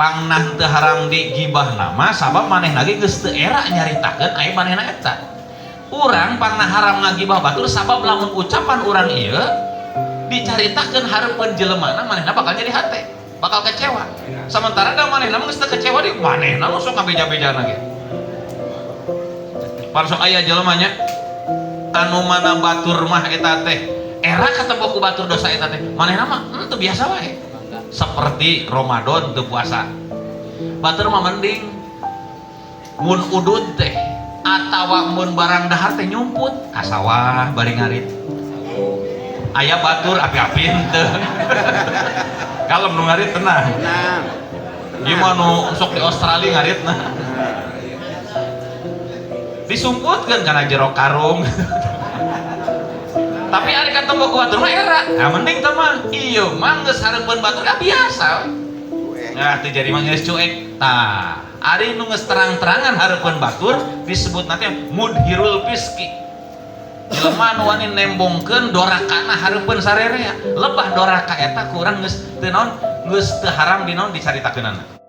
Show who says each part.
Speaker 1: Pangna teu haram digibah mah sabab manehna ge geus teu era nyaritakeun aib manehna eta. Urang pangna haram ngagibah batur sabab lamun ucapan urang ieu dicaritakeun hareupeun jelemana, manehna bakal nyeri hate, bakal kecewa. Sementara da manehna mah geus teu kecewa di manehna nu sok ngabeja-bejana ge. Pan sok aya jelema nya anu mana batur mah eta teh era katempo ku batur dosa eta teh, manehna mah teu biasa wae. Seperti Ramadan teu puasa. Batur mah mending mun udud teh atawa mun barang dahar teh nyumput ka sawah bari ngarit. Aya batur api-api teu. Kalem nu ngarit, tenang.
Speaker 2: Tenang.
Speaker 1: Ieu mah nu sok di Australia ngaritna. Disumputkeun kana jero karung. Tapi ari katempo ku batur mah era. Nah, mending teh mah ieu mah geus hareupeun batur ah biasa.
Speaker 2: Cuek.
Speaker 1: Nah, teu jadi mah geus cuek. Tah, ari nu geus terang-terangan hareupeun batur disebut nanti mudhirul fiski. Jelema nu wani nembongkeun dorakana hareupeun sarerea. Lebah doraka eta ku urang geus teu naon, geus teu haram di naon dicaritakeunana.